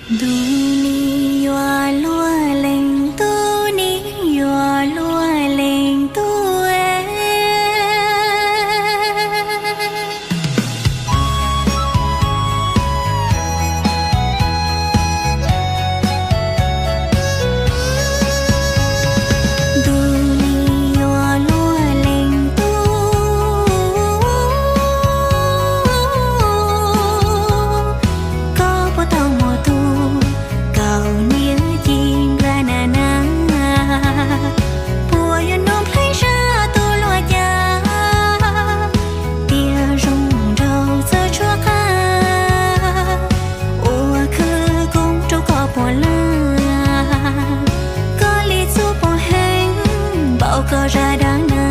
Ntuj nim yuav luag leej tub, nim yuav luag leej tub es. Ntuj nim yuav luag leej tub, koj puas tau muaj tus kaum niam ci nplua na na? Puas yuav nug nplhaib zaj tus luag cas, tias zoo nraug txawj tshuab qab, ua khwv koob rau koj puas laj, koj li txuj pom heev npaum koj zaj dab na.